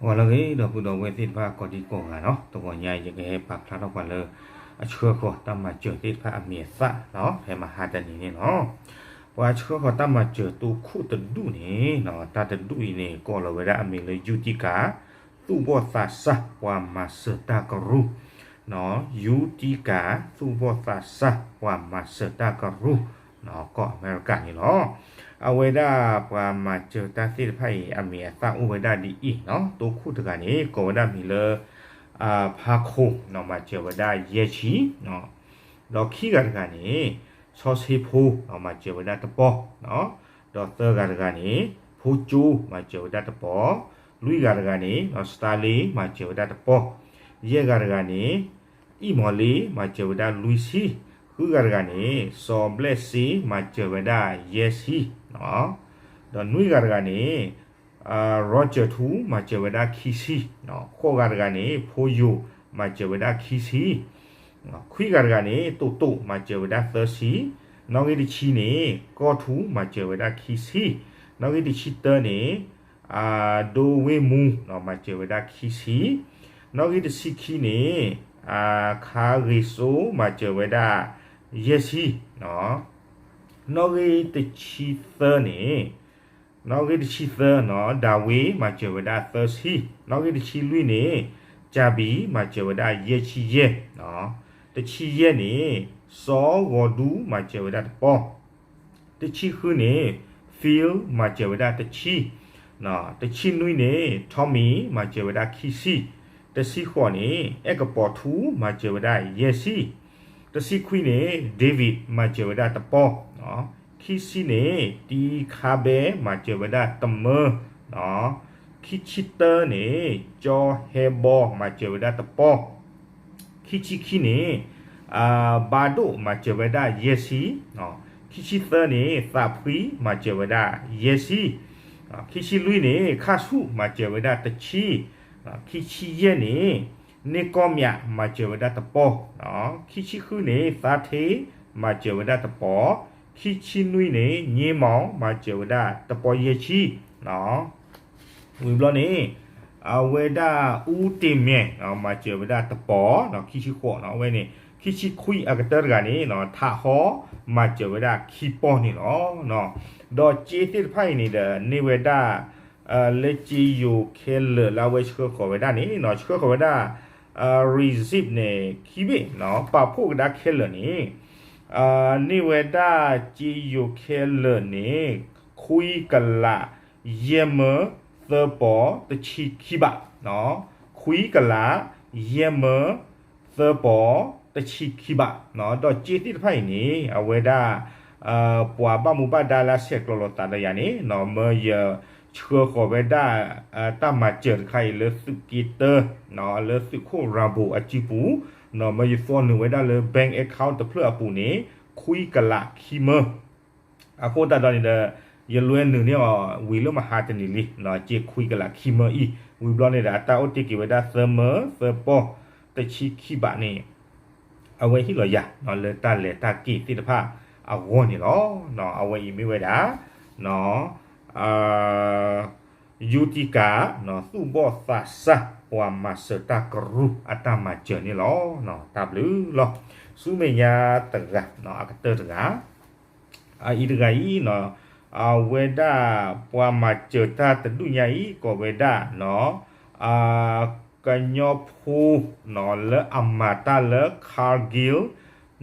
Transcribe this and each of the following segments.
ပှၤလၢအဂ့ၤ ဒီပုၢ်ဒီဝဲၢ်သ့ၣ်တဖၣ် ကိးဒံကိးဂၤနီၤ, တဂီၤညါအံၤ ယကဟဲပာ်ဖျါထီၣ်ပှၤလၢ အဆှၢဃီၤတၢ်မၤစၢၤသ့ၣ်တဖၣ်အမံၤအသၣ်နီၤ, ဖဲမဟါတနံၤန့ၣ်လီၤ. ပှၤဆှၢဃီၤတၢ်မၤစၢၤတိခိၣ်တဒူၣ်န့ၣ်နီၤ, တၢ်တဒူၣ်အံၤန့ၣ် ကိးလီၤဝဲဒၣ်အမံၤလၢ ယူတံကၤ သူၣ်ဘီၣ်သးစၢ် ပှၤမၤစၢၤတၢ်ကရူၢ်, ယူတံကၤ သူၣ်ဘီၣ်သးစၢ် ပှၤမၤစၢၤတၢ်ကရူၢ် ကီၢ်အမဲရကၤန့ၣ်လီၤ. အဝဲဒၣ်ပှၤမၤစၢၤတၢ်သ့ၣ်တဖၣ်အံၤ အမံၤအသၣ်အိၣ်ဝဲဒၣ်ဒ်အံၤနီၤ, တိခိၣ်တဂၤန့ၣ် ကိးဝဲဒၣ်မံၤလၢ ဖါခိၣ်နီၤ, မၤစၢၤဝဲဒၣ်ယဲၢ်ဆံ, ဒီးခံဂၤတဂၤန့ၣ် စီဆ့ဖိနီၤ, မၤစၢၤဝဲဒၣ်တပီၢ်, ဒီးသၢဂၤတဂၤန့ၣ် ဖိကၠိ မၤစၢၤဝဲဒၣ်တပီၢ်, လွံၢ်ဂၤတဂၤန့ၣ် စတါလ့ မၤစၢၤဝဲဒၣ်တပီၢ်, ယဲၢ်ဂၤတဂၤန့ၣ် အံၣ်မီၤလ့ မၤစၢၤဝဲဒၣ်လွံၢ်ဆံ, ဃုဂၤတဂၤန့ၣ် စီၤဘျဲၣ်စ့ မၤစၢၤဝဲဒၣ်ယဲၢ်ဆံ, ဒီးနွံဂၤတဂၤန့ၣ် ရီကၠၢၢ်ထူ မၤစၢၤဝဲဒၣ်ခံဆံ, ဃိးဂၤတဂၤန့ၣ် ဖိယိာ် မၤစၢၤဝဲဒၣ်ခံဆံ, ခွံဂၤတဂၤန့ၣ် တိၣ်တိၣ် မၤစၢၤဝဲဒၣ်သၢဆံ, နီၣ်ဂံၢ်တဆံန့ၣ် ကီၢ်ထူ မၤစၢၤဝဲဒၣ်ခံဆံ, နီၣ်ဂံၢ်တဆံတၢန့ၣ် ဒိဝ့ၢ်မူ မၤစၢၤဝဲဒၣ်ခံဆံ, နီၣ်ဂံၢ်တဆံခံန့ၣ် ခါဂ့ၤစိ မၤစၢၤဝဲဒၣ်ယဲၢ်ဆံ, နီၣ်ဂံၢ်တဆံသၢန့ၣ် နီၣ်ဂံၢ်တဆံသၢနီၤ ဒၤဝ့ မၤစၢၤဝဲဒၣ်သၢဆံ, နီၣ်ဂံၢ်တဆံလွံၢ်န့ၣ် ကၠၣ်ဘံ မၤစၢၤဝဲဒၣ်ယဲၢ်ဆံယဲၢ်, တဆံယဲၢ်န့ၣ် စီၤဂီၤဒူ မၤစၢၤဝဲဒၣ်တပီၢ်, တဆံဃုန့ၣ် Phil မၤစၢၤဝဲဒၣ်တဆံ, တဆံနွံန့ၣ် Tommy မၤစၢၤဝဲဒၣ်ခံဆံ, တဆံဃိးန့ၣ် အဲၣ်ကပီၤထူ မၤစၢၤဝဲဒၣ်ယဲၢ်ဆံ, တဆံခွံန့ၣ် David မၤစၢၤဝဲဒၣ်တပီၢ်, ခံဆံန့ၣ် တံခါဘဲ မၤစၢၤဝဲဒၣ်တမၢ, ခံဆံတၢန့ၣ် ကၠီဟဲဘီ မၤစၢၤဝဲဒၣ်တပီၢ်, ခံဆံခံန့ၣ် ဘါဒိၣ် မၤစၢၤဝဲဒၣ်ယဲၢ်ဆံ, ခံဆံသၢန့ၣ် သးဖှံ မၤစၢၤဝဲဒၣ်ယဲၢ်ဆံ, ခံဆံလွံၢ်န့ၣ် ခၣ်ဆူၣ် မၤစၢၤဝဲဒၣ်တဆံ, ခံဆံယဲၢ်န့ၣ် န့ၢ်ကီၢ်မၠး မၤစၢၤဝဲဒၣ်တပီၢ်, ခံဆံဃုန့ၣ် သါထ့ မၤစၢၤဝဲဒၣ်တပီၢ်, ခံဆံနွံန့ၣ် ည့မီၤ မၤစၢၤဝဲဒၣ်တပီၢ်ယဲၢ်ဆံ, ဝံၤဘျီန့ၣ် အဝဲဒၣ်အူတ့ၢ်မဲာ် မၤစၢၤဝဲဒၣ်တပီၢ်, ခံဆံဃိးနီၤ, အဝဲန့ၣ် ခံဆံခွံအကတၢၢ်တဂၤန့ၣ် ထးဟီ မၤစၢၤဝဲဒၣ်ခံပီၢ်န့ၣ်လီၤ. ဒီးစ့သ့ၣ်တဖၣ်အံၤန့ၣ်ဒီး န့ၢ်ဝဲဒၣ် လၢစ့ယိၤခဲလၢာ်လၢအဝဲဆှၢဃီၤဝဲဒၣ်န့ၣ် ဆှၢဃီၤဝဲဒၣ် receipt န့ၣ် ခံဘ့ၣ်, ပာ်ဖှိၣ်ကဒါခဲလၢာ်န့ၣ် န့ၢ်ဝဲဒၣ်စ့ယိၤခဲလၢာ်န့ၣ် ခွံကလး ယဲၢ်မၢ သၢပီၢ် တဆံခံဘး, ခွံကလး ယဲၢ်မၢ သၢပီၢ် တဆံခံဘး, ဒီးစ့သ့ၣ်တဖၣ်အံၤန့ၣ် အဝဲဒၣ် ပှၤဘၣ်မူဘၣ်ဒါလၢအဆဲးကျိးလိာ်သးဒီးယၤန့ၣ် မၢယဆှၢဃီၤဝဲဒၣ် တၢ်မၤစၢၤတခါအံၤလၢသုးက့တၢ လၢသုးခိၣ်ရၤဘိၤအစုပူၤ, မၢယသွီနုာ်ဝဲဒၣ်လၢ bank account တဖျၢၣ်အပူၤန့ၣ် ခွံကလးခံမၢ အဃိသတးဒီးန့ၣ်ဒီး ယလွဲနုာ်န့ၢ်အီၤဝံၤလၢမဟါတနံၤလံ, စ့ခွံကလးခံမၢအံၤ, ဝံၤဘျီန့ၣ်ဒီး အတၢ်အိၣ်တ့ၢ်က့ၤဝဲဒၣ်သၢမၢ သၢပီၢ် တဆံခံဘးန့ၣ် အဝဲဟ့ၣ်လီၤယၤ လၢတၢ်လဲၤတၢ်က့ၤသ့ၣ်တဖၣ်အဂီၢ်န့ၣ်လီၤ. အဝဲအံၤမ့ၢ်ဝဲဒၣ် ယူတံကၤ သူၣ်ဘီၣ်သးစၢ် ပှၤမၤစၢၤတၢ်ကရူၢ်အတၢ်မၤစၢၤန့ၣ်လီၤ. တၢ်ဘျုးလီၤ. ဆူမဲာ်ညါတဂၤ အကတၢၢ်တဂၤ အအံၤတဂၤအံၤ အဝဲဒၣ်ပှၤမၤစၢၤတၢ်တဒူၣ်ညါအံၤ ကိးဝဲဒၣ် ကညီဖိ လၢအမၤတၢ်လၢ Cargill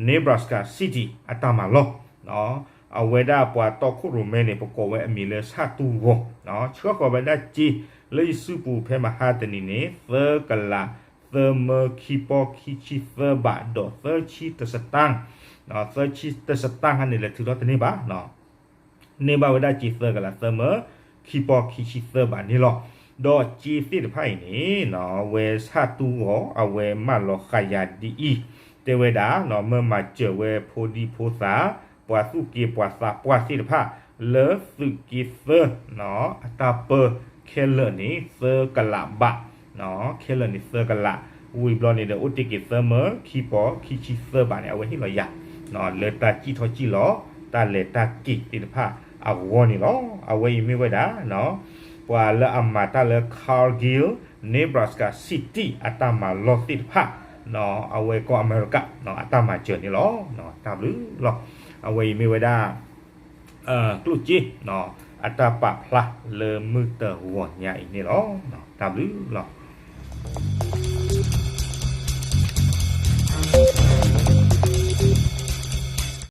Nebraska City အတၢ်မၤလီၢ်, အဝဲဒၣ်ပှၤတီခိၣ်ရိၣ်မဲန့ၣ် ပကိးဝဲအမံၤလၢဆၣ်တူၢ်ဂီၤ, ဆှၢဃီၤဝဲဒၣ်စ့လၢယစုပူၤဖဲမဟါတနံၤန့ၣ် သၢကလး သၢမၢ ခံပီၢ် ခံဆံသၢဘး ဒီးသၢဆံတစတၢ်, သၢဆံတစတၢ်ဟါန့ၣ် လဲၤထုးထီၣ်တန့ၢ်ဘၣ် န့ၢ်ဘၣ်ဝဲဒၣ်စ့သၢကလးသၢမၢ ခံပီၢ်ခံဆံသၢဘးန့ၣ်လီၤ. ဒီးစ့သ့ၣ်တဖၣ်အံၤန့ၣ် အဝဲဆၣ်တူၢ်ဂီၤ အဝဲမၢလီၤဃာ်ယၤဒ်အံၤ, တဲဝဲဒၣ် မၢမၤစၢၤဝဲဖိဒံဖိသၣ် ပှၤသူၣ်က့ပှၤသးပှၢ်သ့ၣ်တဖၣ် လၢသုးက့သၢ အတၢ်ပၢခဲလၢာ်န့ၣ် သၢကလးဘး ခဲလၢာ်န့ၣ်သၢကလး, ဝံၤဘျီန့ၣ်ဒီး အိၣ်တ့ၢ်က့ၤသၢမၢ ခံပီၢ် ခံဆံသၢဘးန့ၣ် အဝဲဟ့ၣ်လီၤယၤ လၢတၢ်စံၣ်ထီၣ်စံၣ်လီၤ တၢ်လဲၤတၢ်က့ၤသ့ၣ်တဖၣ်အဂီၢ်န့ၣ်လီၤ. အဝဲအံၤမ့ၢ်ဝဲဒၣ် ပှၤလၢအမၤတၢ်လၢ Cargill Nebraska City အတၢ်မၤလီၢ်သ့ၣ်တဖၣ်, အဝဲကီၢ်အမဲရကၤ အတၢ်မၤစၢၤန့ၣ်လီၤ. တၢ်ဘျုးလီၤ. အဝဲအံၤမ့ၢ်ဝဲဒၣ် ကျိၣ်စ့ အတၢ်ပာ်ဖျါလၢမုၢ်တဂီၤညါအံၤန့ၣ်လီၤ. တၢ်ဘျုးလီၤ.